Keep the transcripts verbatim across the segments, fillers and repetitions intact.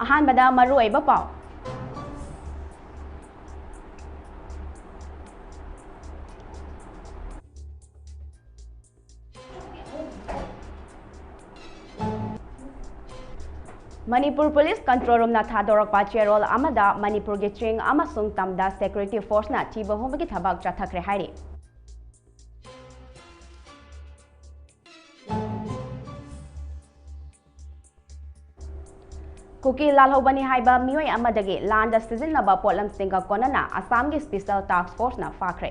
ꯑꯍꯥꯟꯕꯗ ꯃꯔꯨꯑꯣꯏꯕ ꯄꯥꯎ꯫ ꯃꯅꯤꯄꯨꯔ ꯄꯨꯂꯤꯁ ꯀꯟꯇ꯭ꯔꯣꯜ ꯔꯨꯝꯅ ꯊꯥꯗꯣꯔꯛꯄ ꯆꯦꯔꯣꯜ ꯑꯃꯗ ꯃꯅꯤꯄꯨꯔꯒꯤ ꯆꯤꯡ ꯑꯃꯁꯨꯡ ꯇꯝꯗ ꯁꯦꯀ꯭ꯌꯨꯔꯤꯇꯤ ꯐꯣꯔꯁꯅ ꯊꯤꯕ ꯍꯨꯝꯕꯒꯤ ꯊꯕꯛ ꯆꯠꯊꯈ꯭ꯔꯦ ꯍꯥꯏꯔꯤ꯫ ꯀꯨꯀꯤ ꯂꯥꯜꯍꯧꯕꯅꯤ ꯍꯥꯏꯕ ꯃꯤꯑꯣꯏ ꯑꯃꯗꯒꯤ ꯂꯥꯟꯗ ꯁꯤꯖꯤꯟꯅꯕ ꯄꯣꯠꯂꯝꯁꯤꯡꯒ ꯀꯣꯟꯅꯅ ꯑꯁꯥꯝꯒꯤ ꯁ꯭ꯄꯦꯁꯦꯜ ꯇꯥꯁꯛ ꯐꯣꯔꯁꯅ ꯐꯥꯈ꯭ꯔꯦ꯫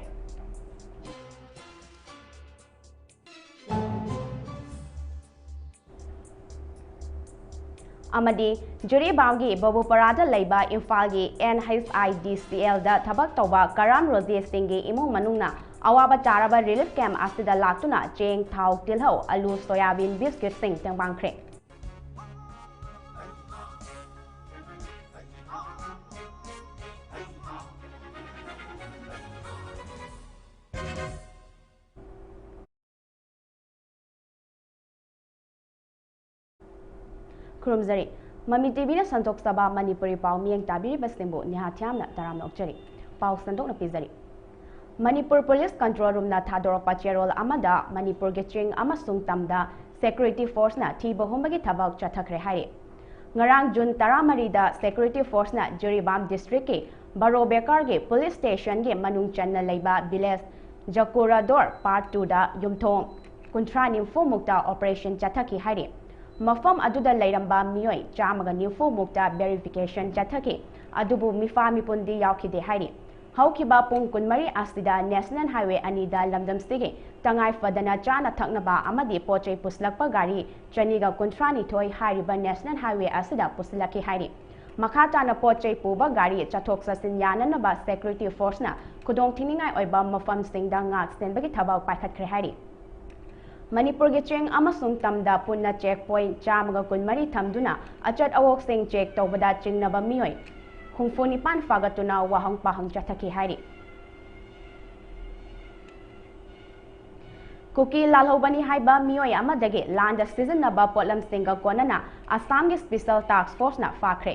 ꯑꯃꯗꯤ ꯖꯤꯔꯤꯕꯥꯝꯒꯤ ꯕꯕꯨꯄꯔꯥꯗ ꯂꯩꯕ ꯏꯝꯐꯥꯜꯒꯤ ꯑꯦꯟ ꯑꯩꯆ ꯑꯥꯏ ꯗꯤ ꯁꯤ ꯑꯦꯜꯗ ꯊꯕꯛ ꯇꯧꯕ ꯀꯔꯥꯝ ꯔꯣꯖꯦ ꯁꯤꯡꯒꯤ ꯏꯃꯨꯡ ꯃꯅꯨꯡꯅ ꯑꯋꯥꯕ ꯇꯥꯔꯕ ꯔꯤꯂꯤꯐ ꯀꯦꯝꯞ ꯑꯁꯤꯗ ꯂꯥꯛꯇꯨꯅ ꯆꯦꯡ, ꯊꯥꯎ, ꯇꯤꯜꯍꯧ, ꯑꯂꯨ, ꯁꯣꯌꯥꯕꯤꯟ, ꯕꯤꯁꯀꯤꯠꯁꯤꯡ ꯇꯦꯡꯕꯥꯡꯈ꯭ꯔꯦ꯫ ꯈꯨꯔꯨꯝꯖꯔꯤ꯫ ꯃꯃꯤ ꯇꯤꯚꯤꯅ ꯁꯟꯗꯣꯛꯆꯕ ꯃꯅꯤꯄꯨꯔꯤ ꯄꯥꯎ ꯃꯤꯠꯌꯦꯡ ꯇꯥꯕꯤꯔꯤꯕꯁꯤꯡꯕꯨ ꯅꯤꯍꯥ ꯊꯤꯌꯥꯝꯅ ꯇꯔꯥꯝꯅ ꯑꯣꯛꯆꯔꯤ꯫ ꯄꯥꯎ ꯁꯟꯗꯣꯛꯅ ꯄꯤꯖꯔꯤ꯫ ꯃꯅꯤꯄꯨꯔ ꯄꯨꯂꯤꯁ ꯀꯟꯇ꯭ꯔꯣꯜ ꯔꯨꯝꯅ ꯊꯥꯗꯣꯔꯛꯄ ꯆꯦꯔꯣꯜ ꯑꯃꯗ ꯃꯅꯤꯄꯨꯔꯒꯤ ꯆꯤꯡ ꯑꯃꯁꯨꯡ ꯇꯝꯗ ꯁꯦꯀ꯭ꯌꯨꯔꯤꯇꯤ ꯐꯣꯔꯁꯅ ꯊꯤꯕ ꯍꯨꯝꯕꯒꯤ ꯊꯕꯛ ꯆꯠꯊꯈ꯭ꯔꯦ ꯍꯥꯏꯔꯤ꯫ ꯉꯔꯥꯡ ꯖꯨꯟ ꯇꯔꯥꯃꯔꯤꯗ ꯁꯦꯀ꯭ꯌꯨꯔꯤꯇꯤ ꯐꯣꯔꯁꯅ ꯖꯤꯔꯤꯕꯥꯝ ꯗꯤꯁꯇ꯭ꯔꯤꯛꯀꯤ ꯕꯔꯣ ꯕꯦꯀꯥꯔꯒꯤ ꯄꯨꯂꯤꯁ ꯁ꯭ꯇꯦꯁꯟꯒꯤ ꯃꯅꯨꯡ ꯆꯟꯅ ꯂꯩꯕ ꯚꯤꯂꯦꯖ ꯖꯀꯨꯔꯥꯗꯣꯔ ꯄꯥꯔꯠ ꯇꯨꯗ ꯌꯨꯝꯊꯣꯡ ꯀꯨꯟꯊ꯭ꯔꯥ ꯅꯤꯐꯨ ꯃꯨꯛꯇ ꯑꯣꯄꯔꯦꯁꯟ ꯆꯠꯊꯈꯤ ꯍꯥꯏꯔꯤ꯫ ꯃꯐꯝ ꯑꯗꯨꯗ ꯂꯩꯔꯝꯕ ꯃꯤꯑꯣꯏ ꯆꯥꯝꯃꯒ ꯅꯤꯐꯨ ꯃꯨꯛꯇ ꯚꯦꯔꯤꯐꯤꯀꯦꯁꯟ ꯆꯠꯊꯈꯤ, ꯑꯗꯨꯕꯨ ꯃꯤꯐꯥ ꯃꯤꯄꯨꯟꯗꯤ ꯌꯥꯎꯈꯤꯗꯦ ꯍꯥꯏꯔꯤ꯫ ꯍꯧꯈꯤꯕ ꯄꯨꯡ ꯀꯨꯟꯃꯔꯤ ꯑꯁꯤꯗ ꯅꯦꯁꯅꯦꯜ ꯍꯥꯏꯋꯦ ꯑꯅꯤꯗ ꯂꯝꯗꯝꯁꯤꯒꯤ ꯇꯉꯥꯏ ꯐꯗꯅ ꯆꯥꯅ ꯊꯛꯅꯕ ꯑꯃꯗꯤ ꯄꯣꯠ ꯆꯩ ꯄꯨꯁꯤꯜꯂꯛꯄ ꯒꯥꯔꯤ ꯆꯅꯤꯒ ꯀꯨꯟꯊ꯭ꯔꯥ ꯅꯤꯊꯣꯏ ꯍꯥꯏꯔꯤꯕ ꯅꯦꯁꯅꯦꯜ ꯍꯥꯏꯋꯦ ꯑꯁꯤꯗ ꯄꯨꯁꯤꯜꯂꯛꯈꯤ ꯍꯥꯏꯔꯤ꯫ ꯃꯈꯥ ꯇꯥꯅ ꯄꯣꯠ ꯆꯩ ꯄꯨꯕ ꯒꯥꯔꯤ ꯆꯠꯊꯣꯛ ꯆꯠꯁꯤꯟ ꯌꯥꯅꯅꯕ ꯁꯦꯀ꯭ꯌꯨꯔꯤꯇꯤ ꯐꯣꯔꯁꯅ ꯈꯨꯗꯣꯡ ꯊꯤꯅꯤꯡꯉꯥꯏ ꯑꯣꯏꯕ ꯃꯐꯝꯁꯤꯡꯗ ꯉꯥꯛ ꯁꯦꯟꯕꯒꯤ ꯊꯕꯛ ꯄꯥꯏꯈꯠꯈ꯭ꯔꯦ ꯍꯥꯏꯔꯤ꯫ ꯃꯅꯤꯄꯨꯔꯒꯤ ꯆꯤꯡ ꯑꯃꯁꯨꯡ ꯇꯝꯗ ꯄꯨꯟꯅ ꯆꯦꯛ ꯄꯣꯏꯟꯠ ꯆꯥꯝꯃꯒ ꯀꯨꯟꯃꯔꯤ ꯊꯝꯗꯨꯅ ꯑꯆꯠ ꯑꯋꯣꯛꯁꯤꯡ ꯆꯦꯛ ꯇꯧꯕꯗ ꯆꯤꯡꯅꯕ ꯃꯤꯑꯣꯏ ꯍꯨꯝꯐꯨ ꯅꯤꯄꯥꯟ ꯐꯥꯒꯠꯇꯨꯅ ꯋꯥꯍꯪ ꯄꯥꯎꯍꯪ ꯆꯠꯊꯈꯤ ꯍꯥꯏꯔꯤ꯫ ꯀꯨꯀꯤ ꯂꯥꯜꯍꯧꯕꯅꯤ ꯍꯥꯏꯕ ꯃꯤꯑꯣꯏ ꯑꯃꯗꯒꯤ ꯂꯥꯟꯗ ꯁꯤꯖꯤꯟꯅꯕ ꯄꯣꯠꯂꯝꯁꯤꯡꯒ ꯀꯣꯟꯅꯅ ꯑꯁꯥꯝꯒꯤ ꯁ꯭ꯄꯦꯁꯦꯜ ꯇꯥꯁꯛ ꯐꯣꯔꯁꯅ ꯐꯥꯈ꯭ꯔꯦ꯫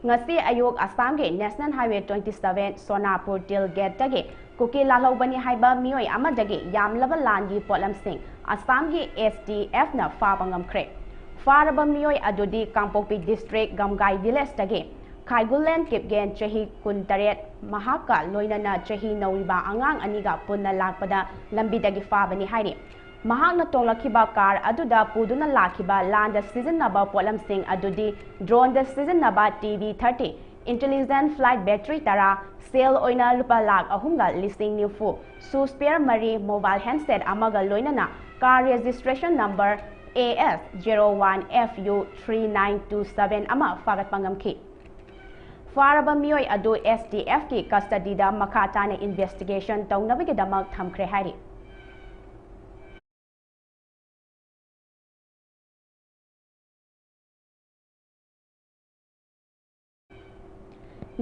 ꯉꯁꯤ ꯑꯌꯨꯛ ꯑꯁꯥꯝꯒꯤ ꯅꯦꯁꯅꯦꯜ ꯍꯥꯏꯋꯦ twenty seven ꯁꯣꯅꯥꯄꯨꯔ ꯇꯤꯜ ꯒꯦꯠꯇꯒꯤ ꯀꯨꯀꯤ ꯂꯥꯜꯍꯧꯕꯅꯤ ꯍꯥꯏꯕ ꯃꯤꯑꯣꯏ ꯑꯃꯗꯒꯤ ꯌꯥꯝꯂꯕ ꯂꯥꯟꯒꯤ ꯄꯣꯠꯂꯝꯁꯤꯡ ꯑꯁꯥꯝꯒꯤ S T Fꯅ ꯐꯥꯕ ꯉꯝꯈ꯭ꯔꯦ꯫ ꯐꯥꯔꯕ ꯃꯤꯑꯣꯏ ꯑꯗꯨꯗꯤ ꯀꯥꯡꯄꯣꯛꯄꯤ ꯗꯤꯁꯇ꯭ꯔꯤꯛ ꯒꯝꯒꯥꯏ ꯚꯤꯂꯦꯖꯇꯒꯤ ꯈꯥꯏꯒꯨꯂꯦꯟ ꯀꯤꯞꯒꯦꯟ, ꯆꯍꯤ ꯀꯨꯟꯇꯔꯦꯠ, ꯃꯍꯥꯛꯀ ꯂꯣꯏꯅꯅ ꯆꯍꯤ ꯅꯧꯔꯤꯕ ꯑꯉꯥꯡ ꯑꯅꯤꯒ ꯄꯨꯟꯅ ꯂꯥꯛꯄꯗ ꯂꯝꯕꯤꯗꯒꯤ ꯐꯥꯕꯅꯤ ꯍꯥꯏꯔꯤ꯫ ꯃꯍꯥꯛꯅ ꯇꯣꯡꯂꯛꯈꯤꯕ ꯀꯥꯔ ꯑꯗꯨꯗ ꯄꯨꯗꯨꯅ ꯂꯥꯛꯈꯤꯕ ꯂꯥꯟꯗ ꯁꯤꯖꯤꯟꯅꯕ ꯄꯣꯠꯂꯝꯁꯤꯡ ꯑꯗꯨꯗꯤ ꯗ꯭ꯔꯣꯟꯗ ꯁꯤꯖꯤꯟꯅꯕ T V thirty, intelligent flight battery ꯇꯔꯥ, ꯁꯦꯜ ꯑꯣꯏꯅ ꯂꯨꯄꯥ ꯂꯥꯈ ꯑꯍꯨꯝꯒ ꯂꯤꯁꯤꯡ ꯅꯤꯐꯨ, ꯁꯨ ꯁ꯭ꯄꯦꯌꯔ ꯃꯔꯤ, ꯃꯣꯕꯥꯏꯜ ꯍꯦꯟꯁꯦꯠ ꯑꯃꯒ ꯂꯣꯏꯅꯅ car registration number A S zero one F U three nine two seven ꯑꯃ ꯐꯥꯒꯠꯄ ꯉꯝꯈꯤ꯫ ꯐꯥꯔꯕ ꯃꯤꯑꯣꯏ ꯑꯗꯨ S T Fꯀꯤ ꯀꯁꯇꯗꯤꯗ ꯃꯈꯥ ꯇꯥꯅ ꯏꯟꯚꯦꯁꯇꯤꯒꯦꯁꯟ ꯇꯧꯅꯕꯒꯤꯗꯃꯛ ꯊꯝꯈ꯭ꯔꯦ ꯍꯥꯏꯔꯤ꯫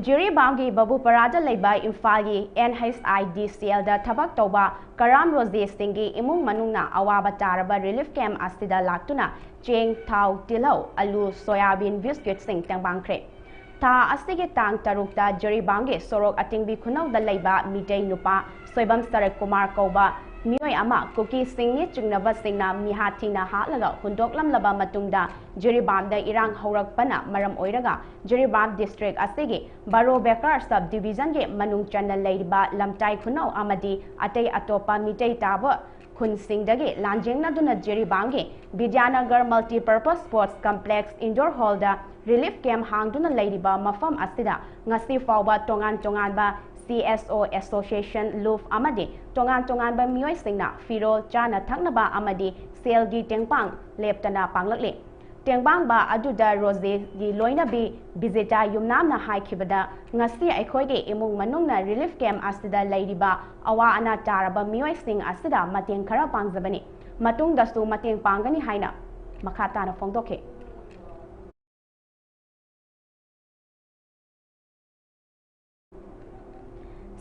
ꯖꯤꯔꯤꯕꯥꯝꯒꯤ ꯕꯕꯨꯄꯔꯥꯗ ꯂꯩꯕ ꯏꯝꯐꯥꯜꯒꯤ N H I D C Lꯗ ꯊꯕꯛ ꯇꯧꯕ ꯀꯔꯥꯝ ꯔꯣꯖꯦꯁꯤꯡꯒꯤ ꯏꯃꯨꯡ ꯃꯅꯨꯡꯅ ꯑꯋꯥꯕ ꯇꯥꯔꯕ ꯔꯤꯂꯤꯐ ꯀꯦꯝꯞ ꯑꯁꯤꯗ ꯂꯥꯛꯇꯨꯅ ꯆꯦꯡ, ꯊꯥꯎ, ꯇꯤꯜꯍꯧ, ꯑꯂꯨ, ꯁꯣꯌꯥꯕꯤꯟ, ꯕꯤꯁꯀꯤꯠꯁꯤꯡ ꯇꯦꯡꯕꯥꯡꯈ꯭ꯔꯦ꯫ ꯊꯥ ꯑꯁꯤꯒꯤ ꯇꯥꯡ ꯇꯔꯨꯛꯇ ꯖꯤꯔꯤꯕꯥꯝꯒꯤ ꯁꯣꯔꯣꯛ ꯑꯇꯤꯡꯕꯤ ꯈꯨꯅꯧꯗ ꯂꯩꯕ ꯃꯤꯇꯩ ꯅꯨꯄꯥ ꯁꯣꯏꯕꯝ ꯁꯔꯠ ꯀꯨꯃꯥꯔ ꯀꯧꯕ ꯃꯤꯑꯣꯏ ꯑꯃ ꯀꯨꯀꯤ ꯁꯤꯡꯅꯤ ꯆꯤꯡꯅꯕꯁꯤꯡꯅ ꯃꯤꯍꯥꯠ ꯊꯤꯅ ꯍꯥꯠꯂꯒ ꯍꯨꯟꯗꯣꯛꯂꯝꯂꯕ ꯃꯇꯨꯡꯗ ꯖꯤꯔꯤꯕꯥꯝꯗ ꯏꯔꯥꯡ ꯍꯧꯔꯛꯄꯅ ꯃꯔꯝ ꯑꯣꯏꯔꯒ ꯖꯤꯔꯤꯕꯥꯝ ꯗꯤꯁꯇ꯭ꯔꯤꯛ ꯑꯁꯤꯒꯤ ꯕꯥꯔꯣ ꯕꯦꯀꯥꯔ ꯁꯕ ꯗꯤꯕꯤꯖꯟꯒꯤ ꯃꯅꯨꯡ ꯆꯟꯅ ꯂꯩꯔꯤꯕ ꯂꯝꯇꯥꯏ ꯈꯨꯅꯧ ꯑꯃꯗꯤ ꯑꯇꯩ ꯑꯇꯣꯞꯄ ꯃꯤꯇꯩ ꯇꯥꯕ ꯈꯨꯟꯁꯤꯡꯗꯒꯤ ꯂꯥꯟꯖꯦꯡꯅꯗꯨꯅ ꯖꯤꯔꯤꯕꯥꯝꯒꯤ Bidyanagar Multipurpose Sports Complex Indoor Hallꯗ ꯔꯤꯂꯤꯐ ꯀꯦꯝꯞ ꯍꯥꯡꯗꯨꯅ ꯂꯩꯔꯤꯕ ꯃꯐꯝ ꯑꯁꯤꯗ ꯉꯁꯤ ꯐꯥꯎꯕ ꯇꯣꯉꯥꯟ ꯇꯣꯉꯥꯟꯕ C S O Association, ꯂꯨꯞ ꯑꯃꯗꯤ ꯇꯣꯉꯥꯟ ꯇꯣꯉꯥꯟꯕ ꯃꯤꯑꯣꯏꯁꯤꯡꯅ ꯐꯤꯔꯣꯜ, ꯆꯥꯅ ꯊꯛꯅꯕ ꯑꯃꯗꯤ ꯁꯦꯜꯒꯤ ꯇꯦꯡꯄꯥꯡ ꯂꯦꯞꯇꯅ ꯄꯥꯡꯂꯛꯂꯤ꯫ ꯇꯦꯡꯕꯥꯡꯕ ꯑꯗꯨꯗ ꯔꯣꯖꯦꯒꯤ ꯂꯣꯏꯅꯕꯤ ꯕꯤꯖꯤꯇꯥ ꯌꯨꯝꯅꯥꯝꯅ ꯍꯥꯏꯈꯤꯕꯗ, ꯉꯁꯤ ꯑꯩꯈꯣꯏꯒꯤ ꯏꯃꯨꯡ ꯃꯅꯨꯡꯅ ꯔꯤꯂꯤꯐ ꯀꯦꯝꯞ ꯑꯁꯤꯗ ꯂꯩꯔꯤꯕ ꯑꯋꯥ ꯑꯅꯥ ꯇꯥꯔꯕ ꯃꯤꯑꯣꯏꯁꯤꯡ ꯑꯁꯤꯗ ꯃꯇꯦꯡ ꯈꯔ ꯄꯥꯡꯖꯕꯅꯤ, ꯃꯇꯨꯡꯗꯁꯨ ꯃꯇꯦꯡ ꯄꯥꯡꯒꯅꯤ ꯍꯥꯏꯅ ꯃꯈꯥ ꯇꯥꯅ ꯐꯣꯡꯗꯣꯛꯈꯤ꯫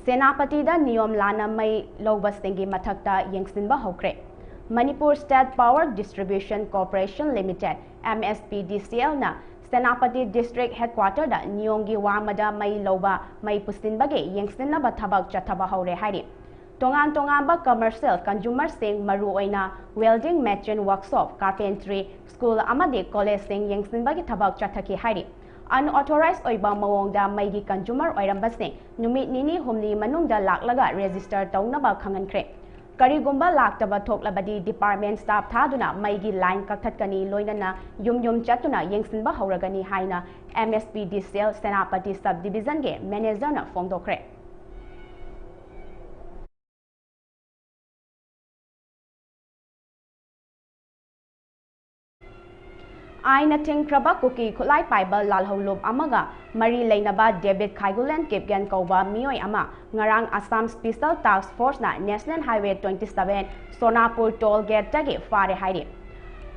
ꯁꯦꯅꯥꯄꯇꯤꯗ ꯅꯤꯌꯣꯝ ꯂꯥꯟꯅ ꯃꯩ ꯂꯧꯕꯁꯤꯡꯒꯤ ꯃꯊꯛꯇ ꯌꯦꯡꯁꯤꯟꯕ ꯍꯧꯈ꯭ꯔꯦ꯫ Manipur State Power Distribution Corporation Limited, M S P D C L ꯅ ꯁꯦꯅꯥꯄꯇꯤ District Headquarter ꯗ ꯅꯤꯌꯣꯝꯒꯤ ꯋꯥꯡꯃꯗ ꯃꯩ ꯂꯧꯕ ꯃꯩ ꯄꯨꯁꯤꯟꯕꯒꯤ ꯌꯦꯡꯁꯤꯟꯅꯕ ꯊꯕꯛ ꯆꯠꯊꯕ ꯍꯧꯔꯦ ꯍꯥꯏꯔꯤ꯫ ꯇꯣꯉꯥꯟ ꯇꯣꯉꯥꯟꯕ commercial consumer ꯁꯤꯡ, ꯃꯔꯨꯑꯣꯏꯅ welding machine workshop, carpentry, school ꯑꯃꯗꯤ college ꯁꯤꯡ ꯌꯦꯡꯁꯤꯟꯕꯒꯤ ꯊꯕꯛ ꯆꯠꯊꯈꯤ ꯍꯥꯏꯔꯤ꯫ Unauthorized ꯑꯣꯏꯕ ꯃꯑꯣꯡꯗ ꯃꯩꯒꯤ consumer ꯑꯣꯏꯔꯝꯕꯁꯤꯡ ꯅꯨꯃꯤꯠ ꯅꯤꯅꯤ ꯍꯨꯝꯅꯤ ꯃꯅꯨꯡꯗ ꯂꯥꯛꯂꯒ register ꯇꯧꯅꯕ ꯈꯪꯍꯟꯈ꯭ꯔꯦ꯫ ꯀꯔꯤꯒꯨꯝꯕ ꯂꯥꯛꯇꯕ ꯊꯣꯛꯂꯕꯗꯤ department staff ꯊꯥꯗꯨꯅ ꯃꯩꯒꯤ line ꯀꯛꯊꯠꯀꯅꯤ, ꯂꯣꯏꯅꯅ ꯌꯨꯝ ꯌꯨꯝ ꯆꯠꯇꯨꯅ ꯌꯦꯡꯁꯤꯟꯕ ꯍꯧꯔꯒꯅꯤ ꯍꯥꯏꯅ M S P D C L Senapati Sub Division ꯒꯤ manager ꯅ ꯐꯣꯡꯗꯣꯛꯈ꯭ꯔꯦ꯫ ꯑꯥꯏꯟꯅ ꯊꯤꯡꯈ꯭ꯔꯕ ꯀꯨꯀꯤ ꯈꯨꯠꯂꯥꯏ ꯄꯥꯏꯕ ꯂꯥꯜꯍꯧꯂꯨꯞ ꯑꯃꯒ ꯃꯔꯤ ꯂꯩꯅꯕ ꯗꯦꯕꯤꯠ ꯈꯥꯏꯒꯨꯂꯦꯟ ꯀꯤꯞꯒꯦꯟ ꯀꯧꯕ ꯃꯤꯑꯣꯏ ꯑꯃ ꯉꯔꯥꯡ Assam Special Task Force ꯅ National Highway twenty seven ꯁꯣꯅꯥꯄꯨꯔ toll gate ꯇꯒꯤ ꯐꯥꯔꯦ ꯍꯥꯏꯔꯤ꯫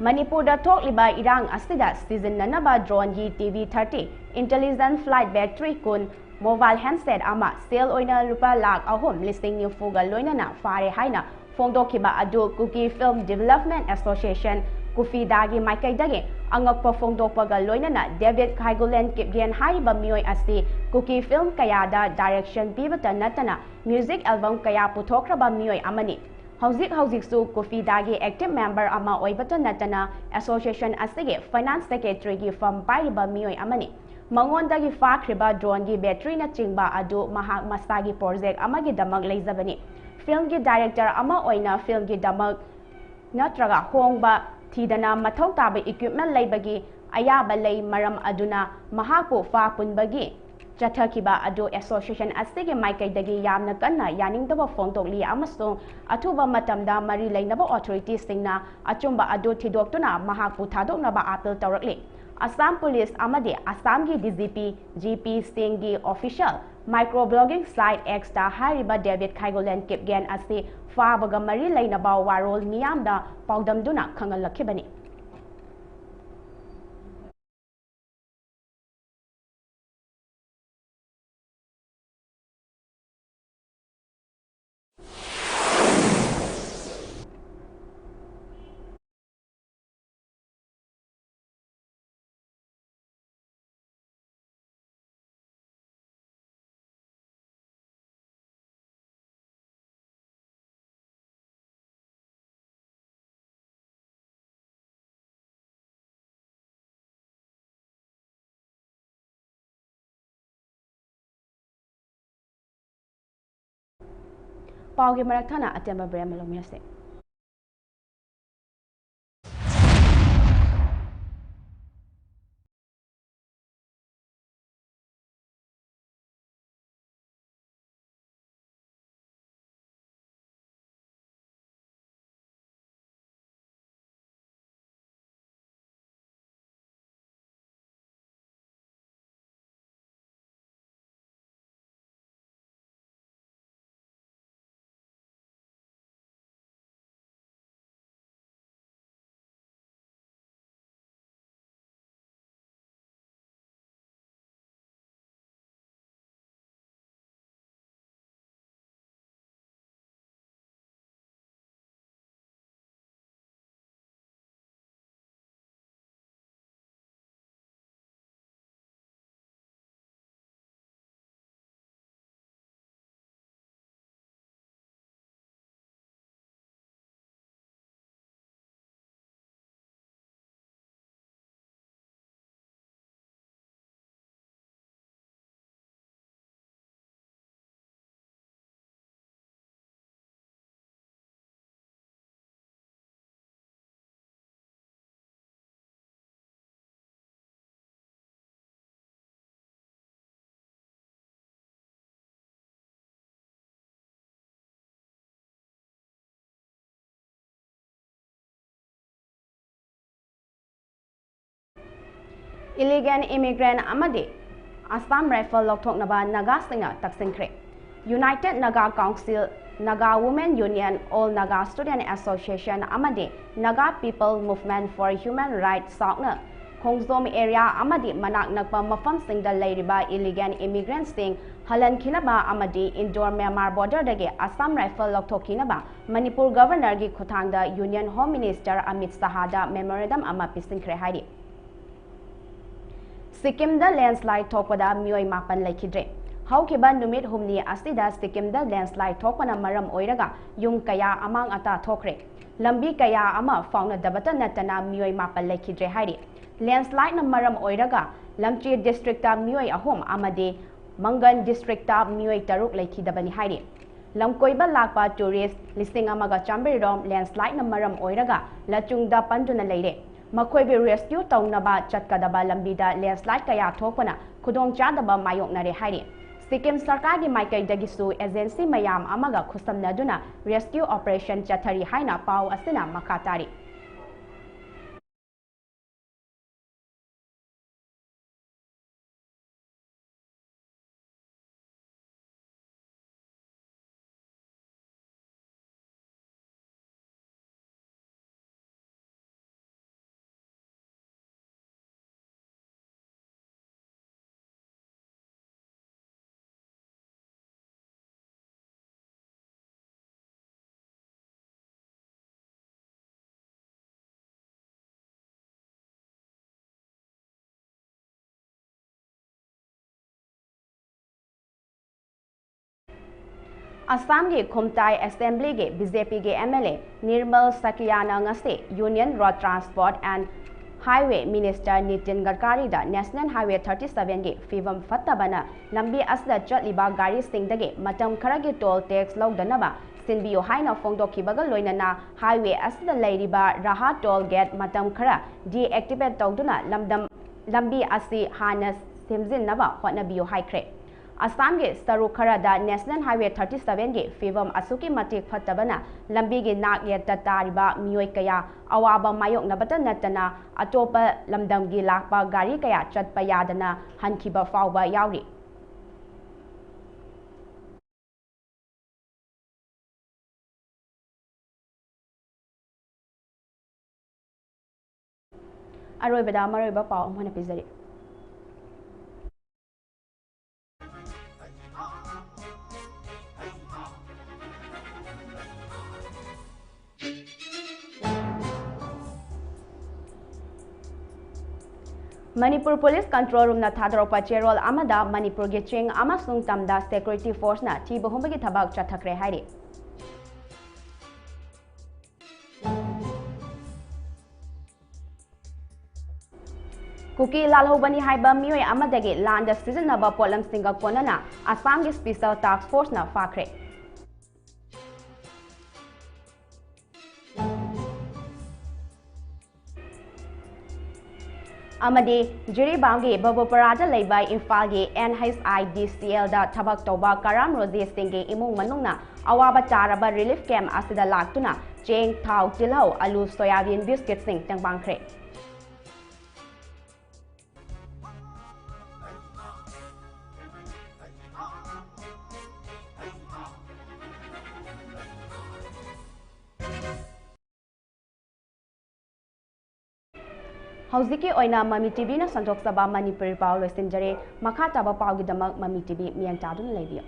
ꯃꯅꯤꯄꯨꯔꯗ ꯊꯣꯛꯂꯤꯕ ꯏꯔꯥꯡ ꯑꯁꯤꯗ ꯁꯤꯖꯤꯟꯅꯅꯕ drone ꯒꯤ T V thirty, intelligent flight battery ꯀꯨꯟ, mobile handset ꯑꯃ, ꯁꯦꯜ ꯑꯣꯏꯅ ꯂꯨꯄꯥ ꯂꯥꯈ ꯑꯍꯨꯝ ꯂꯤꯁꯤꯡ ꯅꯤꯐꯨꯒ ꯂꯣꯏꯅꯅ ꯐꯥꯔꯦ ꯍꯥꯏꯅ ꯐꯣꯡꯗꯣꯛꯈꯤꯕ ꯑꯗꯨ Kuki Film Development Association, ꯀꯨꯐꯤꯗꯥꯒꯤ ꯃꯥꯏꯀꯩꯗꯒꯤ ꯑꯉꯛꯄ ꯐꯣꯡꯗꯣꯛꯄꯒ ꯂꯣꯏꯅꯅ ꯗꯦꯕꯤꯠ ꯈꯥꯏꯒꯨꯂꯦꯟ ꯀꯤꯞꯒꯦꯟ ꯍꯥꯏꯔꯤꯕ ꯃꯤꯑꯣꯏ ꯑꯁꯤ ꯀꯨꯀꯤ film ꯀꯌꯥꯗ direction ꯄꯤꯕꯇ ꯅꯠꯇꯅ music album ꯀꯌꯥ ꯄꯨꯊꯣꯛꯈ꯭ꯔꯕ ꯃꯤꯑꯣꯏ ꯑꯃꯅꯤ꯫ ꯍꯧꯖꯤꯛ ꯍꯧꯖꯤꯛꯁꯨ ꯀꯨꯐꯤꯗꯥꯒꯤ active member ꯑꯃ ꯑꯣꯏꯕꯇ ꯅꯠꯇꯅ association ꯑꯁꯤꯒꯤ finance secretary ꯒꯤ ꯐꯝ ꯄꯥꯏꯔꯤꯕ ꯃꯤꯑꯣꯏ ꯑꯃꯅꯤ꯫ ꯃꯉꯣꯟꯗꯒꯤ ꯐꯥꯈ꯭ꯔꯤꯕ drone ꯒꯤ battery ꯅꯆꯤꯡꯕ ꯑꯗꯨ ꯃꯍꯥꯛ ꯃꯁꯥꯒꯤ project ꯑꯃꯒꯤꯗꯃꯛ ꯂꯩꯖꯕꯅꯤ꯫ Film ꯒꯤ director ꯑꯃ ꯑꯣꯏꯅ film ꯒꯤꯗꯃꯛ ꯅꯠꯇ꯭ꯔꯒ ꯍꯣꯡꯕ ꯊꯤꯗꯅ ꯃꯊꯧ ꯇꯥꯕ equipment ꯂꯩꯕꯒꯤ ꯑꯌꯥꯕ ꯂꯩ, ꯃꯔꯝ ꯑꯗꯨꯅ ꯃꯍꯥꯛꯄꯨ ꯐꯥ ꯄꯨꯟꯕꯒꯤ ꯆꯠꯊꯈꯤꯕ ꯑꯗꯨ association ꯑꯁꯤꯒꯤ ꯃꯥꯏꯀꯩꯗꯒꯤ ꯌꯥꯝꯅ ꯀꯟꯅ ꯌꯥꯅꯤꯡꯗꯕ ꯐꯣꯡꯗꯣꯛꯂꯤ ꯑꯃꯁꯨꯡ ꯑꯊꯨꯕ ꯃꯇꯝꯗ ꯃꯔꯤ ꯂꯩꯅꯕ authority ꯁꯤꯡꯅ ꯑꯆꯨꯝꯕ ꯑꯗꯨ ꯊꯤꯗꯣꯛꯇꯨꯅ ꯃꯍꯥꯛꯄꯨ ꯊꯥꯗꯣꯛꯅꯕ appeal ꯇꯧꯔꯛꯂꯤ꯫ Assam Police ꯑꯃꯗꯤ Assam ꯒꯤ D G P, G P ꯁꯤꯡꯒꯤ official microblogging site X ꯇ ꯍꯥꯏꯔꯤꯕ ꯗꯦꯕꯤꯠ ꯈꯥꯏꯒꯣꯂꯦꯟ ꯀꯤꯞꯒꯦꯟ ꯑꯁꯤ ꯐꯥꯕꯒ ꯃꯔꯤ ꯂꯩꯅꯕ ꯋꯥꯔꯣꯜ ꯃꯤꯌꯥꯝꯗ ꯄꯥꯎꯗꯝꯗꯨꯅ ꯈꯪꯍꯜꯂꯛꯈꯤꯕꯅꯤ꯫ ꯄꯥꯎꯒꯤ ꯃꯔꯛ ꯊꯠꯅ ꯑꯇꯦꯟꯕ break ꯑꯃ ꯂꯧꯃꯤꯟꯅꯁꯤ꯫ Illegal immigrant ꯑꯃꯗꯤ Assam Rifle ꯂꯧꯊꯣꯛꯅꯕ ꯅꯥꯒꯥꯁꯤꯡꯅ ꯇꯛꯁꯤꯟꯈ꯭ꯔꯦ꯫ United Naga Council, Naga Women Union, All Naga Student Association ꯑꯃꯗꯤ Naga People Movement for Human Rights, SAWC ꯅ ꯈꯣꯡꯖꯣꯝ area ꯑꯃꯗꯤ ꯃꯅꯥꯛ ꯅꯛꯄ ꯃꯐꯝꯁꯤꯡꯗ ꯂꯩꯔꯤꯕ illegal immigrant ꯁꯤꯡ ꯍꯜꯍꯟꯈꯤꯅꯕ ꯑꯃꯗꯤ Indo Myanmar border ꯗꯒꯤ Assam Rifle ꯂꯧꯊꯣꯛꯈꯤꯅꯕ ꯃꯅꯤꯄꯨꯔ Governor ꯒꯤ ꯈꯨꯠꯊꯥꯡꯗ Union Home Minister Amit ꯁꯍꯥꯗ memorandum ꯑꯃ ꯄꯤꯁꯤꯟꯈ꯭ꯔꯦ ꯍꯥꯏꯔꯤ꯫ ꯁꯤꯛꯀꯤꯝꯗ landslide ꯊꯣꯛꯄꯗ ꯃꯤꯑꯣꯏ ꯃꯥꯄꯟ ꯂꯩꯈꯤꯗ꯭ꯔꯦ꯫ ꯍꯧꯈꯤꯕ ꯅꯨꯃꯤꯠ ꯍꯨꯝꯅꯤ ꯑꯁꯤꯗ ꯁꯤꯛꯀꯤꯝꯗ landslide ꯊꯣꯛꯄꯅ ꯃꯔꯝ ꯑꯣꯏꯔꯒ ꯌꯨꯝ ꯀꯌꯥ ꯑꯃꯥꯡ ꯑꯇꯥ ꯊꯣꯛꯈ꯭ꯔꯦ꯫ ꯂꯝꯕꯤ ꯀꯌꯥ ꯑꯃ ꯐꯥꯎꯅꯗꯕꯇ ꯅꯠꯇꯅ ꯃꯤꯑꯣꯏ ꯃꯥꯄꯟ ꯂꯩꯈꯤꯗ꯭ꯔꯦ ꯍꯥꯏꯔꯤ꯫ Landslide ꯅ ꯃꯔꯝ ꯑꯣꯏꯔꯒ ꯂꯝꯆꯤ district ꯇ ꯃꯤꯑꯣꯏ ꯑꯍꯨꯝ ꯑꯃꯗꯤ ꯃꯪꯒꯟ district ꯇ ꯃꯤꯑꯣꯏ ꯇꯔꯨꯛ ꯂꯩꯈꯤꯗꯕꯅꯤ ꯍꯥꯏꯔꯤ꯫ ꯂꯝꯀꯣꯏꯕ ꯂꯥꯛꯄ tourist ꯂꯤꯁꯤꯡ ꯑꯃꯒ ꯆꯥꯝꯃꯔꯤ ꯔꯣꯝ landslideꯅ ꯃꯔꯝ ꯑꯣꯏꯔꯒ ꯂꯆꯨꯡꯗ ꯄꯟꯗꯨꯅ ꯂꯩꯔꯦ꯫ ꯃꯈꯣꯏꯕꯨ rescue ꯇꯧꯅꯕ ꯆꯠꯀꯗꯕ ꯂꯝꯕꯤꯗ landslide ꯀꯌꯥ ꯊꯣꯛꯄꯅ ꯈꯨꯗꯣꯡꯆꯥꯗꯕ ꯃꯥꯌꯣꯛꯅꯔꯦ ꯍꯥꯏꯔꯤ꯫ ꯁꯤꯛꯀꯤꯝ ꯁꯔꯀꯥꯔꯒꯤ ꯃꯥꯏꯀꯩꯗꯒꯤꯁꯨ agency ꯃꯌꯥꯝ ꯑꯃꯒ ꯈꯨꯠꯁꯝꯅꯗꯨꯅ rescue operation ꯆꯠꯊꯔꯤ ꯍꯥꯏꯅ ꯄꯥꯎ ꯑꯁꯤꯅ ꯃꯈꯥ ꯇꯥꯔꯤ꯫ ꯑꯁꯥꯝꯒꯤ ꯈꯨꯝꯇꯥꯏ assemblyꯒꯤ BJPꯒꯤ MLA ꯅꯤꯔꯃꯜ ꯁꯀꯤꯌꯥꯅ ꯉꯁꯤ Union Road Transport and Highway Minister Nitin ꯒꯗꯀꯥꯔꯤꯗ National Highway thirty sevenꯒꯤ ꯐꯤꯕꯝ ꯐꯠꯇꯕꯅ ꯂꯝꯕꯤ ꯑꯁꯤꯗ ꯆꯠꯂꯤꯕ ꯒꯥꯔꯤꯁꯤꯡꯗꯒꯤ ꯃꯇꯝ ꯈꯔꯒꯤ toll tax ꯂꯧꯗꯅꯕ ꯁꯤꯟꯕꯤꯌꯨ ꯍꯥꯏꯅ ꯐꯣꯡꯗꯣꯛꯈꯤꯕꯒ ꯂꯣꯏꯅꯅ highway ꯑꯁꯤꯗ ꯂꯩꯔꯤꯕ ꯔꯥꯍꯥ toll gate ꯃꯇꯝ ꯈꯔ deactivate ꯇꯧꯗꯨꯅ ꯂꯝꯗꯝ, ꯂꯝꯕꯤ ꯑꯁꯤ ꯍꯥꯟꯅ ꯁꯦꯝꯖꯤꯟꯅꯕ ꯍꯣꯠꯅꯕꯤꯌꯨ ꯍꯥꯏꯈ꯭ꯔꯦ꯫ ꯑꯁꯥꯝꯒꯤ ꯁꯔꯨꯛ ꯈꯔꯗ National Highway thirty sevenꯒꯤ ꯐꯤꯕꯝ ꯑꯁꯨꯛꯀꯤ ꯃꯇꯤꯛ ꯐꯠꯇꯕꯅ ꯂꯝꯕꯤꯒꯤ ꯅꯥꯛ ꯌꯦꯠꯇ ꯇꯥꯔꯤꯕ ꯃꯤꯑꯣꯏ ꯀꯌꯥ ꯑꯋꯥꯕ ꯃꯥꯌꯣꯛꯅꯕꯇ ꯅꯠꯇꯅ ꯑꯇꯣꯞꯄ ꯂꯝꯗꯝꯒꯤ ꯂꯥꯛꯄ ꯒꯥꯔꯤ ꯀꯌꯥ ꯆꯠꯄ ꯌꯥꯗꯅ ꯍꯟꯈꯤꯕ ꯐꯥꯎꯕ ꯌꯥꯎꯔꯤ꯫ ꯑꯔꯣꯏꯕꯗ ꯃꯔꯨꯑꯣꯏꯕ ꯄꯥꯎ ꯑꯃꯨꯛ ꯍꯟꯅ ꯄꯤꯖꯔꯤ꯫ ꯃꯅꯤꯄꯨꯔ Police Control Roomꯅ ꯊꯥꯗꯣꯔꯛꯄ ꯆꯦꯔꯣꯜ ꯑꯃꯗ ꯃꯅꯤꯄꯨꯔꯒꯤ ꯆꯤꯡ ꯑꯃꯁꯨꯡ ꯇꯝꯗ security forceꯅ ꯊꯤꯕ ꯍꯨꯝꯕꯒꯤ ꯊꯕꯛ ꯆꯠꯊꯈ꯭ꯔꯦ ꯍꯥꯏꯔꯤ꯫ ꯀꯨꯀꯤ ꯂꯥꯜꯍꯧꯕꯅꯤ ꯍꯥꯏꯕ ꯃꯤꯑꯣꯏ ꯑꯃꯗꯒꯤ ꯂꯥꯟꯗ ꯁꯤꯖꯤꯟꯅꯕ ꯄꯣꯠꯂꯝꯁꯤꯡꯒ ꯀꯣꯟꯅꯅ ꯑꯁꯥꯝꯒꯤ Special Task Forceꯅ ꯐꯥꯈ꯭ꯔꯦ꯫ ꯑꯃꯗꯤ ꯖꯤꯔꯤꯕꯥꯝꯒꯤ ꯕꯕꯨꯄꯔꯥꯗ ꯂꯩꯕ ꯏꯝꯐꯥꯜꯒꯤ NHIDCLꯗ ꯊꯕꯛ ꯇꯧꯕ ꯀꯔꯥꯝ ꯔꯣꯖꯤ ꯁꯤꯡꯒꯤ ꯏꯃꯨꯡ ꯃꯅꯨꯡꯅ ꯑꯋꯥꯕ ꯇꯥꯔꯕ relief camp ꯑꯁꯤꯗ ꯂꯥꯛꯇꯨꯅ ꯆꯦꯡ, ꯊꯥꯎ, ꯇꯤꯜꯍꯧ, ꯑꯂꯨ, ꯁꯣꯌꯥꯕꯤꯟ, ꯕꯤꯁꯀꯤꯠꯁꯤꯡ ꯇꯦꯡꯕꯥꯡꯈ꯭ꯔꯦ꯫ ꯍꯧꯖꯤꯛꯀꯤ ꯑꯣꯏꯅ ꯃꯃꯤ ꯇꯤꯚꯤꯅ ꯁꯟꯗꯣꯛꯆꯕ ꯃꯅꯤꯄꯨꯔꯤ ꯄꯥꯎ ꯂꯣꯏꯁꯤꯟꯖꯔꯦ꯫ ꯃꯈꯥ ꯇꯥꯕ ꯄꯥꯎꯒꯤꯗꯃꯛ ꯃꯃꯤ ꯇꯤꯚꯤ ꯃꯤꯠꯌꯦꯡ ꯇꯥꯗꯨꯅ ꯂꯩꯕꯤꯌꯨ꯫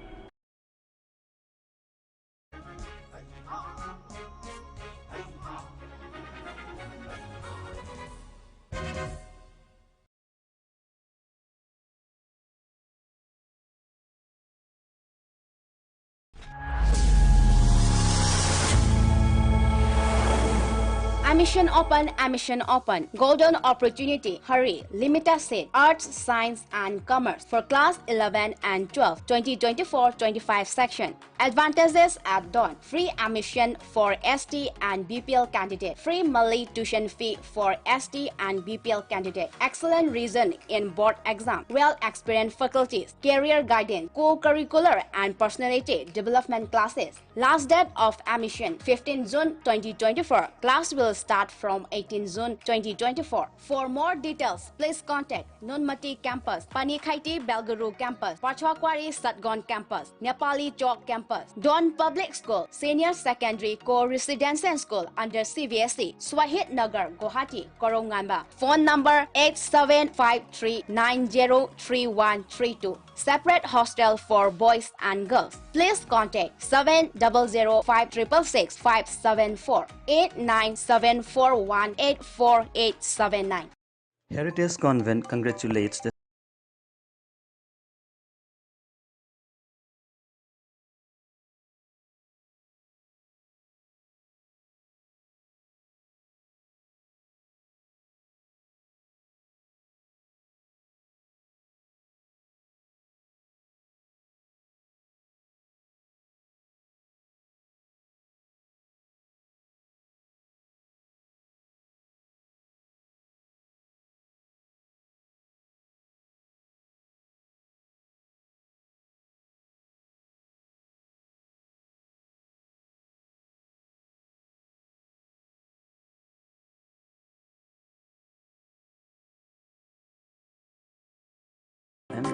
Admission open, admission open. Golden opportunity. Hurry. Limited seat. Arts, science, and commerce. For class eleven and twelve, twenty twenty-four twenty-five section. Advantages at dawn. Free admission for ST and BPL candidate. Free monthly tuition fee for ST and BPL candidate. Excellent result in board exam. Well experienced faculties. Career guidance. Co-curricular and personality development classes. Last date of admission, fifteen June twenty twenty-four. Class will start from eighteen June twenty twenty-four. For more details, please contact Nunmati Campus, Panikhaiti Belguru Campus, Pachakwari Satgaon Campus, Nepali Chowk Campus, Dawn Public School, Senior Secondary Co-Residential School under CBSE, Shahid Nagar, Guwahati, Koramganga. Phone number eight seven five three nine zero three one three two. Separate hostel for boys and girls. Please contact seven double zero five triple six five seven four, eight nine seven four one eight four eight seven nine. Heritage Convent congratulates the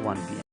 one P M.